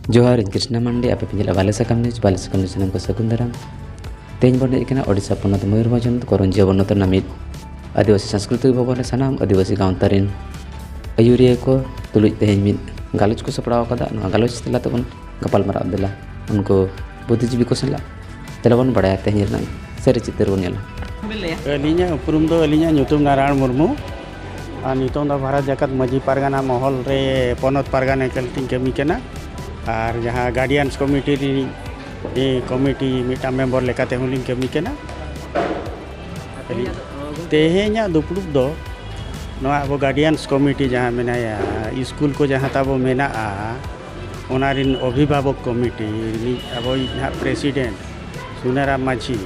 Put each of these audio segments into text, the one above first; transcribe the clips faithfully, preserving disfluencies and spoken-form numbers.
ᱡᱚᱦᱟᱨ, ᱤᱧ ᱠᱨᱤᱥᱱᱟ ᱢᱟᱱᱰᱤ, ᱟᱯᱮ ᱯᱮ ᱧᱮᱞᱮᱫᱼᱟ ᱵᱟᱞᱮ ᱥᱟᱠᱟᱢ ᱱᱤᱭᱩᱡᱽ᱾ ᱵᱟᱞᱮ ᱥᱟᱠᱟᱢ ᱱᱤᱭᱩᱡᱽ ᱥᱟᱱᱟᱢ ᱠᱚ ᱥᱟᱹᱜᱩᱱ ᱫᱟᱨᱟᱢ᱾ ᱛᱮᱦᱮᱧ ᱵᱚᱱ ᱦᱮᱡ ᱟᱠᱟᱱᱟ ᱳᱰᱤᱥᱟ ᱯᱚᱱᱚᱛ ᱢᱚᱭᱩᱨᱵᱷᱚᱸᱡᱽ ᱦᱚᱱᱚᱛ ᱠᱚᱨᱚᱧᱡᱤᱭᱟ ᱵᱚᱱᱚᱛ ᱨᱮᱱᱟᱜ ᱢᱤᱫ ᱟᱹᱫᱤᱵᱟᱹᱥᱤ ᱥᱟᱝᱥᱠᱨᱤᱛᱤᱠ ᱵᱷᱚᱵᱚᱱ ᱨᱮ ᱥᱟᱱᱟᱢ ᱟᱹᱫᱤᱵᱟᱹᱥᱤ ᱜᱟᱶᱛᱟ ᱨᱮᱱ ᱟᱹᱭᱩᱨᱤᱭᱟᱹ ᱠᱚ ᱛᱩᱞᱩᱡ ᱛᱮᱦᱮᱧ ᱢᱤᱫ ᱜᱟᱞᱚᱪ ᱠᱚ ᱥᱟᱯᱲᱟᱣ ᱟᱠᱟᱫᱟ᱾ ᱱᱚᱣᱟ ᱜᱟᱞᱚᱪ ᱛᱟᱞᱟ ᱛᱮᱵᱚᱱ ᱜᱟᱯᱟᱞ ᱢᱟᱨᱟᱣ ᱫᱮᱞᱟ ᱩᱱᱠᱩ ᱵᱩᱫᱽᱫᱷᱤᱡᱤᱵᱤ ᱠᱚ ᱥᱟᱞᱟᱜ᱾ ᱫᱮᱞᱟ ᱵᱚᱱ ᱵᱟᱲᱟᱭᱟ ᱛᱮᱦᱮᱧ ᱨᱮᱱᱟᱜ ᱥᱟᱹᱨᱤ ᱪᱤᱛᱟᱹᱨ ᱵᱚᱱ ᱧᱮᱞᱟ᱾ ᱟᱹᱞᱤᱧᱟᱜ ᱩᱯᱨᱩᱢ ᱫᱚ, ᱟᱹᱞᱤᱧᱟᱜ ᱧᱩᱛᱩᱢ ᱱᱟᱨᱟᱭᱚᱬ ᱢᱩᱨᱢᱩ, ᱟᱨ ᱱᱤᱛᱚᱝ ᱫᱚ ᱵᱷᱟᱨᱚᱛ ᱡᱟᱠᱟᱛ ᱢᱟᱹᱡᱷᱤ ᱯᱟᱨᱜᱟᱱᱟ ᱢᱚᱦᱚᱞ ᱨᱮ ᱯᱚᱱᱚᱛ ᱯᱟᱨᱜᱟᱱᱟ ᱞᱮᱠᱟᱛᱤᱧ ᱠᱟᱹᱢᱤ ᱠᱟᱱᱟ᱾ ᱟᱨ ᱡᱟᱦᱟᱸ ᱜᱟᱨᱰᱤᱭᱟᱱᱥ ᱠᱚᱢᱤᱴᱤ ᱨᱤᱱᱤᱡ, ᱮ, ᱠᱚᱢᱤᱴᱤ ᱢᱤᱫᱴᱟᱝ ᱢᱮᱢᱵᱚᱨ ᱞᱮᱠᱟᱛᱮ ᱦᱚᱸᱞᱤᱧ ᱠᱟᱹᱢᱤ ᱠᱟᱱᱟ᱾ ᱛᱮᱦᱮᱧᱟᱜ ᱫᱩᱯᱲᱩᱵ ᱫᱚ ᱱᱚᱣᱟ ᱟᱵᱚ ᱜᱟᱨᱰᱤᱭᱟᱱᱥ ᱠᱚᱢᱤᱴᱤ ᱡᱟᱦᱟᱸ ᱢᱮᱱᱟᱭᱟ, ᱥᱠᱩᱞ ᱠᱚ ᱡᱟᱦᱟᱸ ᱛᱟᱵᱚ ᱢᱮᱱᱟᱜᱼᱟ, ᱚᱱᱟ ᱨᱤᱱ ᱚᱵᱷᱤᱵᱷᱟᱵᱚᱠ ᱠᱚᱢᱤᱴᱤ ᱨᱤᱱᱤᱡ ᱟᱵᱚᱭᱤᱡ ᱱᱟᱦᱟᱜ ᱯᱨᱮᱥᱤᱰᱮᱱᱴ ᱥᱩᱱᱟᱨᱟᱢ ᱢᱟᱹᱡᱷᱤ,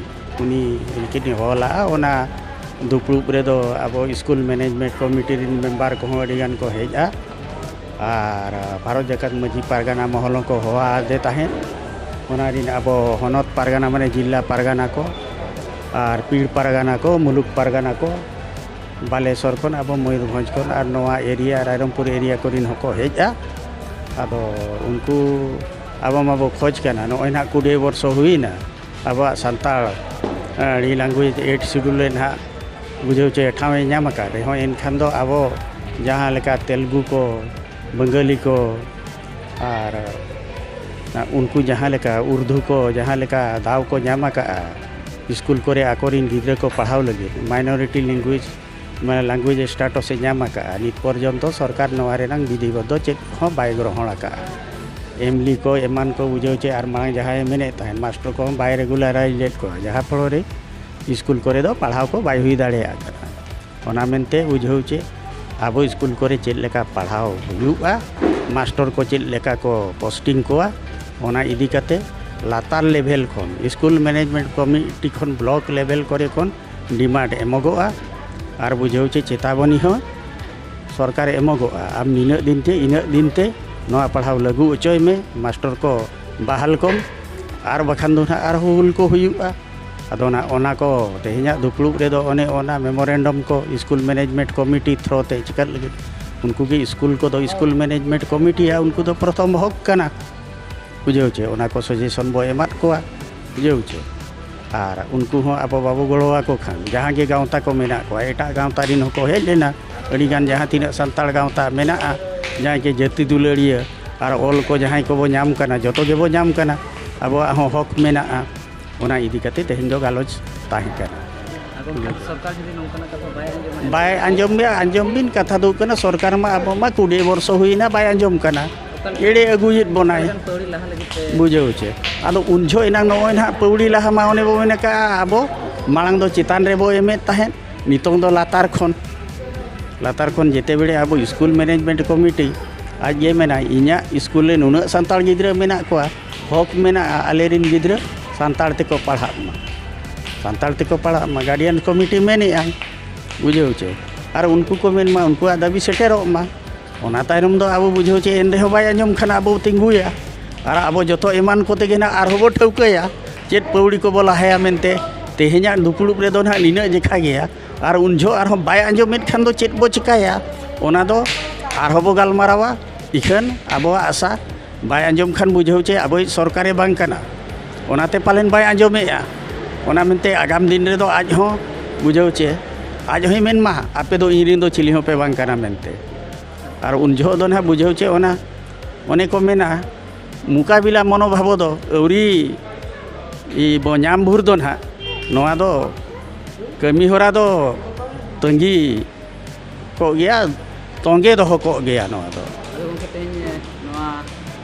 ᱩᱱᱤ ᱩᱱᱠᱤᱱ ᱦᱚᱦᱚ ᱞᱟᱜᱼᱟ᱾ ᱚᱱᱟ ᱫᱩᱯᱲᱩᱵ ᱨᱮᱫᱚ ᱟᱵᱚ ᱥᱠᱩᱞ ᱢᱮᱱᱮᱡᱽᱢᱮᱱᱴ ᱠᱚᱢᱤᱴᱤ ᱨᱤᱱ ᱢᱮᱢᱵᱟᱨ ᱠᱚᱦᱚᱸ ᱟᱹᱰᱤ ᱜᱟᱱ ᱠᱚ ᱦᱮᱡᱼᱟ᱾ ᱟᱨ ᱵᱷᱟᱨᱚᱛ ᱡᱟᱠᱟᱛ ᱢᱟᱹᱡᱷᱤ ᱯᱟᱨᱜᱟᱱᱟ ᱢᱚᱦᱚᱞ ᱦᱚᱸᱠᱚ ᱦᱚᱦᱚ ᱟᱫᱮ ᱛᱟᱦᱮᱸᱫ᱾ ᱚᱱᱟ ᱨᱤᱱ ᱟᱵᱚ ᱦᱚᱱᱚᱛ ᱯᱟᱨᱜᱟᱱᱟ, ᱢᱟᱱᱮ ᱡᱤᱞᱟ ᱯᱟᱨᱜᱟᱱᱟ ᱠᱚ, ᱟᱨ ᱯᱤᱲ ᱯᱟᱨᱜᱟᱱᱟ ᱠᱚ, ᱢᱩᱞᱩᱠ ᱯᱟᱨᱜᱟᱱᱟ ᱠᱚ, ᱵᱟᱞᱮᱥᱚᱨ ᱠᱷᱚᱱ, ᱟᱵᱚ ᱢᱚᱭᱩᱨᱵᱷᱚᱸᱡᱽ ᱠᱷᱚᱱ, ᱟᱨ ᱱᱚᱣᱟ ᱮᱨᱤᱭᱟ, ᱨᱟᱭᱨᱚᱝᱯᱩᱨ ᱮᱨᱤᱭᱟ ᱠᱚᱨᱮᱱ ᱦᱚᱸᱠᱚ ᱦᱮᱡᱼᱟ᱾ ᱟᱫᱚ ᱩᱱᱠᱩ ᱟᱵᱚ ᱢᱟᱵᱚ ᱠᱷᱚᱡᱽ ᱠᱟᱱᱟ, ᱱᱚᱜᱼᱚᱭ ᱱᱟᱦᱟᱜ ᱠᱩᱲᱤ ᱵᱚᱨᱥᱚ ᱦᱩᱭᱱᱟ ᱟᱵᱚᱣᱟᱜ ᱥᱟᱱᱛᱟᱲ, ᱟᱹᱰᱤ language eighth schedule ᱨᱮ ᱱᱟᱦᱟᱜ ᱵᱩᱡᱷᱟᱹᱣ ᱪᱮ ᱴᱷᱟᱶ ᱮ ᱧᱟᱢ ᱟᱠᱟᱫ ᱨᱮᱦᱚᱸ, ᱮᱱᱠᱷᱟᱱ ᱫᱚ ᱟᱵᱚ ᱡᱟᱦᱟᱸ ᱞᱮᱠᱟ ᱛᱮᱞᱜᱩ ᱠᱚ, ᱵᱟᱝᱜᱟᱞᱤ ᱠᱚ, ᱟᱨ ᱩᱱᱠᱩ ᱡᱟᱦᱟᱸ ᱞᱮᱠᱟ ᱩᱨᱫᱩ ᱠᱚ ᱡᱟᱦᱟᱸ ᱞᱮᱠᱟ ᱫᱟᱣ ᱠᱚ ᱧᱟᱢ ᱟᱠᱟᱫᱼᱟ ᱥᱠᱩᱞ ᱠᱚᱨᱮ ᱟᱠᱚᱨᱮᱱ ᱜᱤᱫᱽᱨᱟᱹ ᱠᱚ ᱯᱟᱲᱦᱟᱣ ᱞᱟᱹᱜᱤᱫ, minority language, ᱢᱟᱱᱮ language status ᱮ ᱧᱟᱢ ᱟᱠᱟᱫᱼᱟ, ᱱᱤᱛ ᱯᱚᱨᱡᱚᱱᱛᱚ ᱥᱚᱨᱠᱟᱨ ᱱᱚᱣᱟ ᱨᱮᱱᱟᱜ ᱵᱤᱫᱷᱤᱵᱚᱫᱽᱫᱷᱚ ᱪᱮᱫ ᱦᱚᱸ ᱵᱟᱭ ᱜᱨᱚᱦᱚᱬ ᱟᱠᱟᱫᱼᱟ᱾ ᱮᱢᱞᱤ ᱠᱚ ᱮᱢᱟᱱ ᱠᱚ ᱵᱩᱡᱷᱟᱹᱣ ᱪᱮ ᱟᱨ ᱢᱟᱲᱟᱝ ᱡᱟᱦᱟᱸᱭ ᱢᱮᱱᱮᱫ ᱛᱟᱦᱮᱸᱫ, ᱢᱟᱥᱴᱟᱨ ᱠᱚᱦᱚᱸ ᱵᱟᱭ regularize ᱞᱮᱫ ᱠᱚᱣᱟ, ᱡᱟᱦᱟᱸ ᱯᱷᱚᱞᱚ ᱨᱮ ᱥᱠᱩᱞ ᱠᱚᱨᱮ ᱫᱚ ᱯᱟᱲᱦᱟᱣ ᱠᱚ ᱵᱟᱭ ᱦᱩᱭ ᱫᱟᱲᱮᱭᱟᱜ ᱠᱟᱱᱟ᱾ ᱚᱱᱟ ᱢᱮᱱᱛᱮ ᱵᱩᱡᱷᱟᱹᱣ ᱪᱮ ᱟᱵᱚ ᱥᱠᱩᱞ ᱠᱚᱨᱮ ᱪᱮᱫ ᱞᱮᱠᱟ ᱯᱟᱲᱦᱟᱣ ᱦᱩᱭᱩᱜᱼᱟ, ᱢᱟᱥᱴᱟᱨ ᱠᱚ ᱪᱮᱫ ᱞᱮᱠᱟ ᱠᱚ posting ᱠᱚᱣᱟ, ᱚᱱᱟ ᱤᱫᱤ ᱠᱟᱛᱮ ᱞᱟᱛᱟᱨ level ᱠᱷᱚᱱ, ᱥᱠᱩᱞ management committee ᱠᱷᱚᱱ, block level ᱠᱚᱨᱮ ᱠᱷᱚᱱ demand ᱮᱢᱚᱜᱚᱜᱼᱟ᱾ ᱟᱨ ᱵᱩᱡᱷᱟᱹᱣ ᱪᱮ ᱪᱮᱛᱟᱵᱚᱱᱤ ᱦᱚᱸ ᱥᱚᱨᱠᱟᱨᱮ ᱮᱢᱚᱜᱚᱜᱼᱟ, ᱟᱢ ᱱᱤᱱᱟᱹᱜ ᱫᱤᱱ ᱛᱮ ᱤᱱᱟᱹᱜ ᱫᱤᱱ ᱛᱮ ᱱᱚᱣᱟ ᱯᱟᱲᱦᱟᱣ ᱞᱟᱹᱜᱩ ᱦᱚᱪᱚᱭ ᱢᱮ, ᱢᱟᱥᱴᱟᱨ ᱠᱚ ᱵᱟᱦᱟᱞ ᱠᱚᱢ, ᱟᱨ ᱵᱟᱠᱷᱟᱱ ᱫᱚ ᱱᱟᱦᱟᱜ ᱟᱨᱦᱚᱸ ᱦᱩᱞ ᱠᱚ ᱦᱩᱭᱩᱜᱼᱟ᱾ ᱟᱫᱚ ᱚᱱᱟ, ᱚᱱᱟ ᱠᱚ ᱛᱮᱦᱮᱧᱟᱜ ᱫᱩᱯᱲᱩᱵ ᱨᱮᱫᱚ ᱚᱱᱮ ᱚᱱᱟ memorandum ᱠᱚ ᱥᱠᱩᱞ management committee through ᱛᱮ ᱪᱤᱠᱟᱹᱜ ᱞᱟᱹᱜᱤᱫ, ᱩᱱᱠᱩ ᱜᱮ ᱥᱠᱩᱞ ᱠᱚᱫᱚ ᱥᱠᱩᱞ management committee ᱟᱜ ᱩᱱᱠᱩ ᱫᱚ ᱯᱨᱚᱛᱷᱚᱢ ᱦᱚᱠ ᱠᱟᱱᱟ᱾ ᱵᱩᱡᱷᱟᱹᱣ ᱪᱮ, ᱚᱱᱟ ᱠᱚ ᱥᱟᱡᱮᱥᱚᱱ ᱵᱚ ᱮᱢᱟᱫ ᱠᱚᱣᱟ, ᱵᱩᱡᱷᱟᱹᱣ ᱪᱮ᱾ ᱟᱨ ᱩᱱᱠᱩ ᱦᱚᱸ ᱟᱵᱚ ᱵᱟᱵᱚ ᱜᱚᱲᱚ ᱟᱠᱚ ᱠᱷᱟᱱ, ᱡᱟᱦᱟᱸ ᱜᱮ ᱜᱟᱶᱛᱟ ᱠᱚ ᱢᱮᱱᱟᱜ ᱠᱚᱣᱟ, ᱮᱴᱟᱜ ᱜᱟᱶᱛᱟ ᱨᱤᱱ ᱦᱚᱸᱠᱚ ᱦᱮᱡ ᱞᱮᱱᱟ, ᱟᱹᱰᱤᱜᱟᱱ ᱡᱟᱦᱟᱸ ᱛᱤᱱᱟᱹᱜ ᱥᱟᱱᱛᱟᱲ ᱜᱟᱶᱛᱟ ᱢᱮᱱᱟᱜᱼᱟ, ᱡᱟᱦᱟᱸᱭ ᱜᱮ ᱡᱟᱹᱛᱤ ᱫᱩᱞᱟᱹᱲᱤᱭᱟᱹ ᱟᱨ ᱚᱞ ᱠᱚ ᱡᱟᱦᱟᱸᱭ ᱠᱚᱵᱚ ᱧᱟᱢ ᱠᱟᱱᱟ, ᱡᱚᱛᱚ ᱜᱮᱵᱚ ᱧᱟᱢ ᱠᱟᱱᱟ, ᱟᱵᱚᱣᱟᱜ ᱦᱚᱸ ᱦᱚᱠ ᱢᱮᱱᱟᱜᱼᱟ᱾ ᱚᱱᱟ ᱤᱫᱤ ᱠᱟᱛᱮ ᱛᱮᱦᱮᱧ ᱫᱚ ᱜᱟᱞᱚᱪ ᱛᱟᱦᱮᱸ ᱠᱟᱱᱟ᱾ ᱟᱨ ᱜᱚᱢᱠᱮ, ᱥᱚᱨᱠᱟᱨ ᱡᱩᱫᱤ ᱱᱚᱝᱠᱟᱱᱟᱜ ᱠᱟᱛᱷᱟ ᱵᱟᱭ ᱟᱸᱡᱚᱢᱟ, ᱵᱟᱭ ᱟᱸᱡᱚᱢ ᱜᱮᱭᱟ, ᱟᱸᱡᱚᱢ ᱵᱤᱱ, ᱠᱟᱛᱷᱟ ᱫᱚ ᱦᱩᱭᱩᱜ ᱠᱟᱱᱟ, ᱥᱚᱨᱠᱟᱨ ᱢᱟ ᱟᱵᱚ ᱢᱟ ᱠᱩᱲᱤ ᱵᱚᱨᱥᱚ ᱦᱩᱭᱱᱟ, ᱵᱟᱭ ᱟᱸᱡᱚᱢ ᱠᱟᱱᱟ, ᱮᱲᱮ ᱟᱹᱜᱩᱭᱮᱫ ᱵᱚᱱᱟᱭ᱾ ᱟᱵᱮᱱ ᱯᱟᱹᱣᱲᱤ ᱞᱟᱦᱟ ᱞᱟᱹᱜᱤᱫ ᱛᱮ ᱵᱩᱡᱷᱟᱹᱣ ᱪᱮ᱾ ᱟᱫᱚ ᱩᱱ ᱡᱚᱦᱚᱜ ᱮᱱᱟᱝ ᱱᱚᱜᱼᱚᱭ ᱱᱟᱦᱟᱜ ᱯᱟᱹᱣᱲᱤ ᱞᱟᱦᱟ ᱢᱟ ᱚᱱᱮ ᱵᱚ ᱢᱮᱱ ᱠᱟᱜᱼᱟ, ᱟᱵᱚ ᱢᱟᱲᱟᱝ ᱫᱚ ᱪᱮᱛᱟᱱ ᱨᱮᱵᱚ ᱮᱢᱮᱫ ᱛᱟᱦᱮᱸᱫ, ᱱᱤᱛᱚᱝ ᱫᱚ ᱞᱟᱛᱟᱨ ᱠᱷᱚᱱ, ᱞᱟᱛᱟᱨ ᱠᱷᱚᱱ ᱡᱮᱛᱮ ᱵᱮᱲᱮ ᱟᱵᱚ ᱥᱠᱩᱞ ᱢᱮᱱᱮᱡᱽᱢᱮᱱᱴ ᱠᱚᱢᱤᱴᱤ ᱟᱡ ᱜᱮ ᱢᱮᱱᱟᱭ, ᱤᱧᱟᱹᱜ ᱥᱠᱩᱞ ᱨᱮ ᱱᱩᱱᱟᱹᱜ ᱥᱟᱱᱛᱟᱲ ᱜᱤᱫᱽᱨᱟᱹ ᱢᱮᱱᱟᱜ ᱠᱚᱣᱟ, ᱦᱚᱠ ᱢᱮᱱᱟᱜᱼᱟ ᱟᱞᱮ ᱨᱮᱱ ᱜᱤᱫᱽᱨᱟᱹ ᱥᱟᱱᱛᱟᱲ ᱛᱮᱠᱚ ᱯᱟᱲᱦᱟᱜ ᱢᱟ, ᱥᱟᱱᱛᱟᱲ ᱛᱮᱠᱚ ᱯᱟᱲᱦᱟᱜ ᱢᱟ, ᱜᱟᱨᱰᱤᱭᱟᱱ ᱠᱚᱢᱤᱴᱤ ᱢᱮᱱᱮᱫᱼᱟᱭ, ᱵᱩᱡᱷᱟᱹᱣ ᱪᱮ, ᱟᱨ ᱩᱱᱠᱩ ᱠᱚ ᱢᱮᱱ ᱢᱟ, ᱩᱱᱠᱩᱣᱟᱜ ᱫᱟᱹᱵᱤ ᱥᱮᱴᱮᱨᱚᱜ ᱢᱟ᱾ ᱚᱱᱟ ᱛᱟᱭᱱᱚᱢ ᱫᱚ ᱟᱵᱚ ᱵᱩᱡᱷᱟᱹᱣ ᱪᱮ, ᱮᱱ ᱨᱮᱦᱚᱸ ᱵᱟᱭ ᱟᱸᱡᱚᱢ ᱠᱷᱟᱱ ᱟᱵᱚ ᱛᱤᱸᱜᱩᱭᱟ, ᱟᱨ ᱟᱵᱚ ᱡᱚᱛᱚ ᱮᱢᱟᱱ ᱠᱚᱛᱮ ᱜᱮ ᱱᱟᱜ ᱟᱨᱦᱚᱸ ᱵᱚ ᱴᱷᱟᱹᱣᱠᱟᱹᱭᱟ ᱪᱮᱫ ᱯᱟᱹᱣᱲᱤ ᱠᱚᱵᱚ ᱞᱟᱦᱟᱭᱟ ᱢᱮᱱᱛᱮ᱾ ᱛᱮᱦᱮᱧᱟᱜ ᱫᱩᱯᱲᱩᱵ ᱨᱮᱫᱚ ᱱᱟᱜ ᱱᱤᱱᱟᱹᱜ ᱡᱮᱠᱷᱟ ᱜᱮᱭᱟ, ᱟᱨ ᱩᱱ ᱡᱚᱦᱚᱜ ᱟᱨᱦᱚᱸ ᱵᱟᱭ ᱟᱸᱡᱚᱢᱮᱫ ᱠᱷᱟᱱ ᱫᱚ ᱪᱮᱫ ᱵᱚ ᱪᱮᱠᱟᱭᱟ? ᱚᱱᱟ ᱫᱚ ᱟᱨᱦᱚᱸ ᱵᱚ ᱜᱟᱞᱢᱟᱨᱟᱣᱟ᱾ ᱤᱠᱷᱟᱹᱱ ᱟᱵᱚᱣᱟᱜ ᱟᱥᱟ ᱵᱟᱭ ᱟᱸᱡᱚᱢ ᱠᱷᱟᱱ ᱵᱩᱡᱷᱟᱹᱣ ᱪᱮ ᱟᱵᱚᱭᱤᱡ ᱥᱚᱨᱠᱟᱨᱮ ᱵᱟᱝ ᱠᱟᱱᱟ, ᱚᱱᱟᱛᱮ ᱯᱟᱞᱮᱱ ᱵᱟᱭ ᱟᱸᱡᱚᱢᱮᱫᱼᱟ᱾ ᱚᱱᱟ ᱢᱮᱱᱛᱮ ᱟᱜᱟᱢ ᱫᱤᱱ ᱨᱮᱫᱚ ᱟᱡ ᱦᱚᱸ ᱵᱩᱡᱷᱟᱹᱣ ᱪᱮ ᱟᱡ ᱦᱚᱸᱭ ᱢᱮᱱ ᱢᱟ, ᱟᱯᱮ ᱫᱚ ᱤᱧ ᱨᱮᱱ ᱫᱚ ᱪᱤᱞᱤ ᱦᱚᱸ ᱯᱮ ᱵᱟᱝ ᱠᱟᱱᱟ ᱢᱮᱱᱛᱮ᱾ ᱟᱨ ᱩᱱ ᱡᱚᱦᱚᱜ ᱫᱚ ᱱᱟᱦᱟᱜ ᱵᱩᱡᱷᱟᱹᱣ ᱪᱮ ᱚᱱᱟ ᱚᱱᱮ ᱠᱚ ᱢᱮᱱᱟ, ᱢᱩᱠᱟᱵᱤᱞᱟ ᱢᱚᱱᱳᱵᱷᱟᱵᱚ ᱫᱚ ᱟᱹᱣᱨᱤ ᱵᱚ ᱧᱟᱢ ᱵᱷᱳᱨ ᱫᱚ ᱱᱟᱦᱟᱜ ᱱᱚᱣᱟ ᱫᱚ ᱠᱟᱹᱢᱤ ᱦᱚᱨᱟ ᱫᱚ ᱛᱟᱺᱜᱤ ᱠᱚᱜ ᱜᱮᱭᱟ, ᱛᱚᱸᱜᱮ ᱫᱚᱦᱚ ᱠᱚᱜ ᱜᱮᱭᱟ ᱱᱚᱣᱟ ᱫᱚ᱾ ᱟᱫᱚ ᱜᱚᱢᱠᱮ, ᱛᱮᱦᱮᱧ ᱱᱚᱣᱟ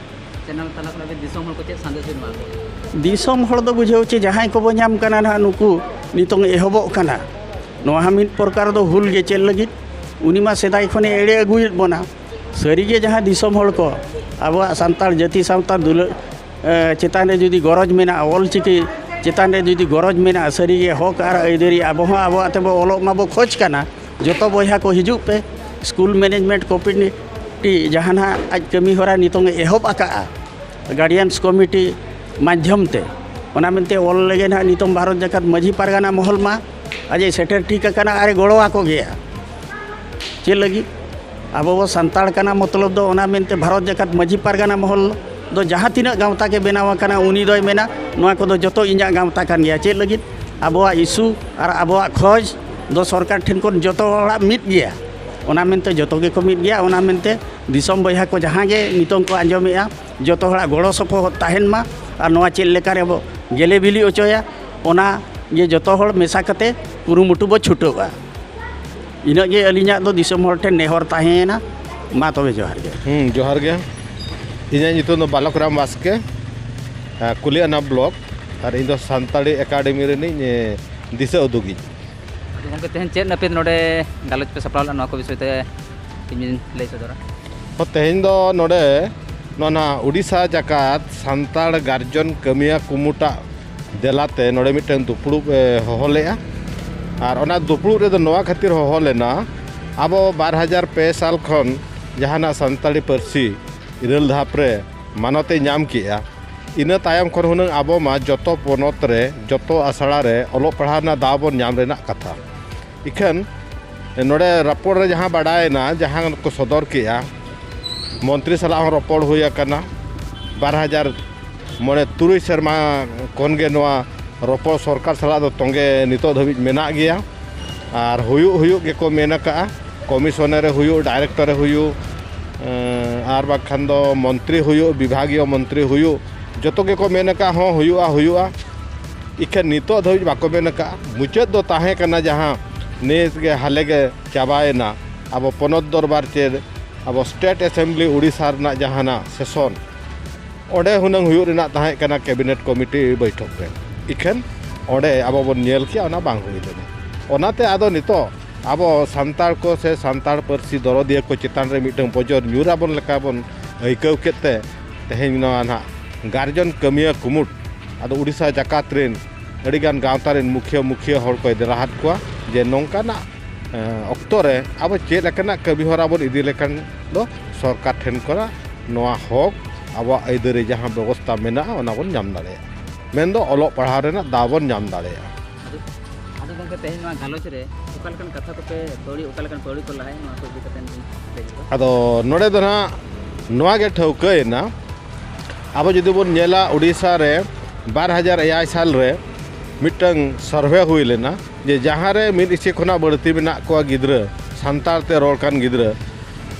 ᱪᱮᱱᱮᱞ ᱛᱟᱞᱟ ᱠᱷᱚᱱ ᱟᱵᱤᱱ ᱫᱤᱥᱚᱢ ᱦᱚᱲ ᱠᱚ ᱪᱮᱫ ᱥᱟᱸᱫᱮᱥ ᱵᱤᱱ ᱮᱢᱟ ᱠᱚᱣᱟ? ᱫᱤᱥᱚᱢ ᱦᱚᱲ ᱫᱚ ᱵᱩᱡᱷᱟᱹᱣ ᱪᱮ ᱡᱟᱦᱟᱸᱭ ᱠᱚᱵᱚ ᱧᱟᱢ ᱠᱟᱱᱟ ᱱᱟᱦᱟᱜ ᱱᱩᱠᱩ ᱱᱤᱛᱚᱝ ᱮᱦᱚᱵᱚᱜ ᱠᱟᱱᱟ, ᱱᱚᱣᱟ ᱦᱚᱸ ᱢᱤᱫ ᱯᱨᱚᱠᱟᱨ ᱫᱚ ᱦᱩᱞ ᱜᱮ᱾ ᱪᱮᱫ ᱞᱟᱹᱜᱤᱫ? ᱩᱱᱤ ᱢᱟ ᱥᱮᱫᱟᱭ ᱠᱷᱚᱱᱮ ᱮᱲᱮ ᱟᱹᱜᱩᱭᱮᱫ ᱵᱚᱱᱟ᱾ ᱥᱟᱹᱨᱤᱜᱮ ᱡᱟᱦᱟᱸ ᱫᱤᱥᱚᱢ ᱦᱚᱲ ᱠᱚ ᱟᱵᱚᱣᱟᱜ ᱥᱟᱱᱛᱟᱲ ᱡᱟᱹᱛᱤ ᱥᱟᱶᱛᱟ ᱫᱩᱞᱟᱹᱲ ᱮ, ᱪᱮᱛᱟᱱ ᱨᱮ ᱡᱩᱫᱤ ᱜᱚᱨᱚᱡᱽ ᱢᱮᱱᱟᱜᱼᱟ, ᱚᱞ ᱪᱤᱠᱤ ᱪᱮᱛᱟᱱ ᱨᱮ ᱡᱩᱫᱤ ᱜᱚᱨᱚᱡᱽ ᱢᱮᱱᱟᱜᱼᱟ, ᱥᱟᱹᱨᱤᱜᱮ ᱦᱚᱠ ᱟᱨ ᱟᱹᱭᱫᱟᱹᱨᱤ ᱟᱵᱚ ᱦᱚᱸ ᱟᱵᱚᱣᱟᱜ ᱛᱮᱵᱚ ᱚᱞᱚᱜ ᱢᱟᱵᱚ ᱠᱷᱚᱡᱽ ᱠᱟᱱᱟ᱾ ᱡᱚᱛᱚ ᱵᱚᱭᱦᱟ ᱠᱚ ᱦᱤᱡᱩᱜ ᱯᱮ, ᱥᱠᱩᱞ ᱢᱮᱱᱮᱡᱽᱢᱮᱱᱴ ᱠᱚᱢᱤᱴᱤ ᱡᱟᱦᱟᱸ ᱱᱟᱦᱟᱜ ᱟᱡ ᱠᱟᱹᱢᱤ ᱦᱚᱨᱟ ᱱᱤᱛᱚᱝ ᱮ ᱮᱦᱚᱵ ᱟᱠᱟᱫᱼᱟ ᱜᱟᱨᱰᱤᱭᱟᱱᱥ ᱠᱚᱢᱤᱴᱤ ᱢᱟᱫᱽᱫᱷᱚᱢ ᱛᱮ, ᱚᱱᱟ ᱢᱮᱱᱛᱮ ᱚᱞ ᱞᱟᱹᱜᱤᱫ ᱱᱟᱦᱟᱜ ᱱᱤᱛᱚᱝ ᱵᱷᱟᱨᱚᱛ ᱡᱟᱠᱟᱛ ᱢᱟᱹᱡᱷᱤ ᱯᱟᱨᱜᱟᱱᱟ ᱢᱚᱦᱚᱞ ᱢᱟ ᱟᱡ ᱮ ᱥᱮᱴᱮᱨ ᱴᱷᱤᱠ ᱟᱠᱟᱱᱟ ᱟᱨ ᱮ ᱜᱚᱲᱚ ᱟᱠᱚ ᱜᱮᱭᱟ᱾ ᱪᱮᱫ ᱞᱟᱹᱜᱤᱫ? ᱟᱵᱚ ᱵᱚ ᱥᱟᱱᱛᱟᱲ ᱠᱟᱱᱟ, ᱢᱚᱛᱞᱚᱵ ᱫᱚ ᱚᱱᱟ ᱢᱮᱱᱛᱮ ᱵᱷᱟᱨᱚᱛ ᱡᱟᱠᱟᱛ ᱢᱟᱹᱡᱷᱤ ᱯᱟᱨᱜᱟᱱᱟ ᱢᱚᱦᱚᱞ ᱫᱚ ᱡᱟᱦᱟᱸ ᱛᱤᱱᱟᱹᱜ ᱜᱟᱶᱛᱟ ᱜᱮ ᱵᱮᱱᱟᱣ ᱟᱠᱟᱱᱟ, ᱩᱱᱤ ᱫᱚᱭ ᱢᱮᱱᱟ, "ᱱᱚᱣᱟ ᱠᱚᱫᱚ ᱡᱚᱛᱚ ᱤᱧᱟᱹᱜ ᱜᱟᱶᱛᱟ ᱠᱟᱱ ᱜᱮᱭᱟ᱾" ᱪᱮᱫ ᱞᱟᱹᱜᱤᱫ? ᱟᱵᱚᱣᱟᱜ ᱤᱥᱩ ᱟᱨ ᱟᱵᱚᱣᱟᱜ ᱠᱷᱚᱡᱽ ᱫᱚ ᱥᱚᱨᱠᱟᱨ ᱴᱷᱮᱱ ᱠᱷᱚᱱ ᱡᱚᱛᱚ ᱦᱚᱲᱟᱜ ᱢᱤᱫ ᱜᱮᱭᱟ᱾ ᱚᱱᱟ ᱢᱮᱱᱛᱮ ᱡᱚᱛᱚ ᱜᱮᱠᱚ ᱢᱤᱫ ᱜᱮᱭᱟ᱾ ᱚᱱᱟ ᱢᱮᱱᱛᱮ ᱫᱤᱥᱚᱢ ᱵᱚᱭᱦᱟ ᱠᱚ ᱡᱟᱦᱟᱸ ᱜᱮ ᱱᱤᱛᱚᱝ ᱠᱚ ᱟᱸᱡᱚᱢᱮᱜᱼᱟ, ᱡᱚᱛᱚ ᱦᱚᱲᱟᱜ ᱜᱚᱲᱚ ᱥᱚᱯᱚᱦᱚᱫ ᱛᱟᱦᱮᱱ ᱢᱟ᱾ ᱟᱨ ᱱᱚᱣᱟ ᱪᱮᱫ ᱞᱮᱠᱟ ᱨᱮᱵᱚ ᱜᱮᱞᱮ ᱵᱤᱞᱤ ᱚᱪᱚᱭᱟ, ᱚᱱᱟ ᱜᱮ ᱡᱚᱛᱚ ᱦᱚᱲ ᱢᱮᱥᱟ ᱠᱟᱛᱮ ᱠᱩᱨᱩᱢᱩᱴᱩ ᱵᱚ ᱪᱷᱩᱴᱟᱹᱣᱼᱟ᱾ ᱤᱱᱟᱹᱜ ᱜᱮ ᱟᱹᱞᱤᱧᱟᱜ ᱫᱚ ᱫᱤᱥᱚᱢ ᱦᱚᱲ ᱴᱷᱮᱱ ᱱᱮᱦᱚᱨ ᱛᱟᱦᱮᱸᱭᱮᱱᱟ᱾ ᱢᱟ ᱛᱚᱵᱮ, ᱡᱚᱦᱟᱨ ᱜᱮ᱾ ᱦᱩᱸ, ᱡᱚᱦᱟᱨ ᱜᱮ᱾ ᱤᱧᱟᱹᱜ ᱧᱩᱛᱩᱢ ᱫᱚ ᱵᱟᱞᱚᱠ ᱨᱟᱢ ᱵᱟᱥᱠᱮ, ᱟᱸ, ᱠᱩᱞᱤᱭᱟᱱᱟ ᱵᱞᱚᱠ, ᱟᱨ ᱤᱧ ᱫᱚ ᱥᱟᱱᱛᱟᱲᱤ ᱮᱠᱟᱰᱮᱢᱤ ᱨᱤᱱᱤᱡ, ᱮ, ᱫᱤᱥᱟᱹ ᱩᱫᱩᱜᱤᱡ᱾ ᱟᱫᱚ ᱜᱚᱢᱠᱮ, ᱛᱮᱦᱮᱧ ᱪᱮᱫ ᱱᱟᱹᱯᱤᱛ ᱱᱚᱰᱮ ᱜᱟᱞᱚᱪ ᱯᱮ ᱥᱟᱯᱲᱟᱣ ᱞᱮᱫᱼᱟ, ᱱᱚᱣᱟ ᱠᱚ ᱵᱤᱥᱚᱭ ᱛᱮ ᱤᱧ ᱞᱟᱹᱭ ᱥᱚᱫᱚᱨᱟ? ᱦᱚᱸ, ᱛᱮᱦᱮᱧ ᱫᱚ ᱱᱚᱰᱮ ᱱᱚᱣᱟ ᱱᱟᱦᱟᱜ ᱩᱰᱤᱥᱟ ᱡᱟᱠᱟᱛ ᱥᱟᱱᱛᱟᱲ ᱜᱟᱨᱡᱚᱱ ᱠᱟᱹᱢᱤᱭᱟᱹ ᱠᱩᱢᱩᱴᱟᱜ ᱫᱮᱞᱟᱛᱮ ᱱᱚᱰᱮ ᱢᱤᱫᱴᱟᱝ ᱫᱩᱯᱲᱩᱵ ᱮ ᱦᱚᱦᱚ ᱞᱮᱫᱼᱟ᱾ ᱟᱨ ᱚᱱᱟ ᱫᱩᱯᱲᱩᱵ ᱨᱮᱫᱚ ᱱᱚᱣᱟ ᱠᱷᱟᱹᱛᱤᱨ ᱦᱚᱦᱚ ᱞᱮᱱᱟ, ᱟᱵᱚ ᱵᱟᱨ ᱦᱟᱡᱟᱨ ᱯᱮ ᱥᱟᱞ ᱠᱷᱚᱱ ᱡᱟᱦᱟᱱᱟᱜ ᱥᱟᱱᱛᱟᱲᱤ ᱯᱟᱹᱨᱥᱤ ᱤᱨᱟᱹᱞ ᱫᱷᱟᱯ ᱨᱮ ᱢᱟᱱᱚᱛ ᱮ ᱧᱟᱢ ᱠᱮᱜᱼᱟ, ᱤᱱᱟᱹ ᱛᱟᱭᱚᱢ ᱠᱷᱚᱱ ᱦᱩᱱᱟᱹᱝ ᱟᱵᱚ ᱢᱟ ᱡᱚᱛᱚ ᱯᱚᱱᱚᱛ ᱨᱮ, ᱡᱚᱛᱚ ᱟᱥᱲᱟ ᱨᱮ ᱚᱞᱚᱜ ᱯᱟᱲᱦᱟᱣ ᱨᱮᱱᱟᱜ ᱫᱟᱣ ᱵᱚᱱ ᱧᱟᱢ ᱨᱮᱱᱟᱜ ᱠᱟᱛᱷᱟ᱾ ᱤᱠᱷᱟᱹᱱ ᱱᱚᱰᱮ ᱨᱚᱯᱚᱲ ᱨᱮ ᱡᱟᱦᱟᱸ ᱵᱟᱰᱟᱭᱮᱱᱟ, ᱡᱟᱦᱟᱸ ᱠᱚ ᱥᱚᱫᱚᱨ ᱠᱮᱜᱼᱟ, ᱢᱚᱱᱛᱨᱤ ᱥᱟᱞᱟᱜ ᱦᱚᱸ ᱨᱚᱯᱚᱲ ᱦᱩᱭ ᱟᱠᱟᱱᱟ᱾ ᱵᱟᱨ ᱦᱟᱡᱟᱨ ᱢᱚᱬᱮ ᱛᱩᱨᱩᱭ ᱥᱮᱨᱢᱟ ᱠᱷᱚᱱ ᱜᱮ ᱱᱚᱣᱟ ᱨᱚᱯᱚᱲ ᱥᱚᱨᱠᱟᱨ ᱥᱟᱞᱟᱜ ᱫᱚ ᱛᱚᱸᱜᱮ ᱱᱤᱛᱚᱜ ᱫᱷᱟᱹᱵᱤᱡ ᱢᱮᱱᱟᱜ ᱜᱮᱭᱟ᱾ ᱟᱨ ᱦᱩᱭᱩᱜ, ᱦᱩᱭᱩᱜ ᱜᱮᱠᱚ ᱢᱮᱱ ᱟᱠᱟᱜᱼᱟ, ᱠᱚᱢᱤᱥᱚᱱᱟᱨ ᱮ ᱦᱩᱭᱩᱜ, ᱰᱟᱭᱨᱮᱠᱴᱚᱨ ᱮ ᱦᱩᱭᱩᱜ, ᱮᱸ, ᱟᱨ ᱵᱟᱝᱠᱷᱟᱱ ᱫᱚ ᱢᱚᱱᱛᱨᱤ ᱦᱩᱭᱩᱜ, ᱵᱤᱵᱷᱟᱜᱤᱭᱚ ᱢᱚᱱᱛᱨᱤ ᱦᱩᱭᱩᱜ, ᱡᱚᱛᱚ ᱜᱮᱠᱚ ᱢᱮᱱ ᱟᱠᱟᱜᱼᱟ, ᱦᱚᱸ ᱦᱩᱭᱩᱜᱼᱟ, ᱦᱩᱭᱩᱜᱼᱟ᱾ ᱤᱠᱷᱟᱹᱱ ᱱᱤᱛᱚᱜ ᱫᱷᱟᱹᱵᱤᱡ ᱵᱟᱠᱚ ᱢᱮᱱ ᱟᱠᱟᱜᱼᱟ᱾ ᱢᱩᱪᱟᱹᱫ ᱫᱚ ᱛᱟᱦᱮᱸ ᱠᱟᱱᱟ ᱡᱟᱦᱟᱸ ᱱᱤᱛ ᱜᱮ ᱦᱟᱞᱮ ᱜᱮ ᱪᱟᱵᱟᱭᱮᱱᱟ, ᱟᱵᱚ ᱯᱚᱱᱚᱛ ᱫᱚᱨᱵᱟᱨ ᱪᱮ ᱟᱵᱚ ᱥᱴᱮᱴ ᱮᱥᱮᱢᱵᱞᱤ ᱩᱲᱤᱥᱥᱟ ᱨᱮᱱᱟᱜ ᱡᱟᱦᱟᱱᱟᱜ ᱥᱮᱥᱚᱱ, ᱚᱸᱰᱮ ᱦᱩᱱᱟᱹᱝ ᱦᱩᱭᱩᱜ ᱨᱮᱱᱟᱜ ᱛᱟᱦᱮᱸ ᱠᱟᱱᱟ ᱠᱮᱵᱤᱱᱮᱴ ᱠᱚᱢᱤᱴᱤ ᱵᱳᱭᱴᱷᱚᱠ ᱨᱮ᱾ ᱤᱠᱷᱟᱹᱱ ᱚᱸᱰᱮ ᱟᱵᱚ ᱵᱚᱱ ᱧᱮᱞ ᱠᱮᱜᱼᱟ, ᱚᱱᱟ ᱵᱟᱝ ᱦᱩᱭ ᱞᱮᱱᱟ᱾ ᱚᱱᱟᱛᱮ ᱟᱫᱚ ᱱᱤᱛᱚᱜ ᱟᱵᱚ ᱥᱟᱱᱛᱟᱲ ᱠᱚ ᱥᱮ ᱥᱟᱱᱛᱟᱲ ᱯᱟᱹᱨᱥᱤ ᱫᱚᱨᱚᱫᱤᱭᱟᱹ ᱠᱚ ᱪᱮᱛᱟᱱ ᱨᱮ ᱢᱤᱫᱴᱟᱝ ᱵᱚᱡᱚᱨ ᱧᱩᱨ ᱟᱵᱚᱱ ᱞᱮᱠᱟ ᱵᱚᱱ ᱟᱹᱭᱠᱟᱹᱣ ᱠᱮᱫ ᱛᱮ, ᱛᱮᱦᱮᱧ ᱱᱚᱣᱟ ᱱᱟᱦᱟᱜ ᱜᱟᱨᱡᱚᱱ ᱠᱟᱹᱢᱤᱭᱟᱹ ᱠᱩᱢᱩᱴ, ᱟᱫᱚ ᱩᱲᱤᱥᱥᱟ ᱡᱟᱠᱟᱛ ᱨᱮᱱ ᱟᱹᱰᱤᱜᱟᱱ ᱜᱟᱶᱛᱟ ᱨᱮᱱ ᱢᱩᱠᱷᱤᱭᱟᱹ, ᱢᱩᱠᱷᱤᱭᱟᱹ ᱦᱚᱲ ᱠᱚᱭ ᱫᱮᱞᱟ ᱟᱫ ᱠᱚᱣᱟ ᱡᱮ ᱱᱚᱝᱠᱟᱱᱟᱜ, ᱮᱸ, ᱚᱠᱛᱚ ᱨᱮ ᱟᱵᱚ ᱪᱮᱫ ᱞᱮᱠᱟᱱᱟᱜ ᱠᱟᱹᱢᱤ ᱦᱚᱨᱟ ᱵᱚᱱ ᱤᱫᱤ ᱞᱮᱠᱷᱟᱱ ᱫᱚ ᱥᱚᱨᱠᱟᱨ ᱴᱷᱮᱱ ᱠᱷᱚᱱᱟᱜ ᱱᱚᱣᱟ ᱦᱚᱠ, ᱟᱵᱚᱣᱟᱜ ᱟᱹᱭᱫᱟᱹᱨᱤ ᱡᱟᱦᱟᱸ ᱵᱮᱵᱚᱥᱛᱟ ᱢᱮᱱᱟᱜᱼᱟ, ᱚᱱᱟ ᱵᱚᱱ ᱧᱟᱢ ᱫᱟᱲᱮᱭᱟᱜᱼᱟ, ᱢᱮᱱᱫᱚ ᱚᱞᱚᱜ ᱯᱟᱲᱦᱟᱣ ᱨᱮᱱᱟᱜ ᱫᱟᱣ ᱵᱚᱱ ᱧᱟᱢ ᱫᱟᱲᱮᱭᱟᱜᱼᱟ᱾ ᱟᱫᱚ, ᱟᱫᱚ ᱜᱚᱢᱠᱮ, ᱛᱮᱦᱮᱧ ᱱᱚᱣᱟ ᱜᱟᱞᱚᱪ ᱨᱮ ᱚᱠᱟ ᱞᱮᱠᱟᱱ ᱠᱟᱛᱷᱟ ᱠᱚᱯᱮ ᱯᱟᱹᱣᱲᱤ, ᱚᱠᱟ ᱞᱮᱠᱟᱱ ᱯᱟᱹᱣᱲᱤ ᱠᱚ ᱞᱟᱦᱟᱭᱟ, ᱱᱚᱣᱟ ᱠᱚ ᱤᱫᱤ ᱠᱟᱛᱮ ᱵᱤᱱ ᱞᱟᱹᱭ ᱧᱚᱜᱟ? ᱟᱫᱚ ᱱᱚᱰᱮ ᱫᱚ ᱱᱟᱦᱟᱜ ᱱᱚᱣᱟ ᱜᱮ ᱴᱷᱟᱹᱣᱠᱟᱹᱭᱮᱱᱟ ᱟᱵᱚ ᱡᱩᱫᱤ ᱵᱚᱱ ᱧᱮᱞᱟ, ᱳᱰᱤᱥᱟ ᱨᱮ ᱵᱟᱨ ᱦᱟᱡᱟᱨ ᱮᱭᱟᱭ ᱥᱟᱞ ᱨᱮ ᱢᱤᱫᱴᱟᱝ survey ᱦᱩᱭ ᱞᱮᱱᱟ, ᱡᱮ ᱡᱟᱦᱟᱸ ᱨᱮ ᱢᱤᱫ ᱤᱥᱤ ᱠᱷᱚᱱᱟᱜ ᱵᱟᱹᱲᱛᱤ ᱢᱮᱱᱟᱜ ᱠᱚᱣᱟ ᱜᱤᱫᱽᱨᱟᱹ, ᱥᱟᱱᱛᱟᱲ ᱛᱮ ᱨᱚᱲ ᱠᱟᱱ ᱜᱤᱫᱽᱨᱟᱹ,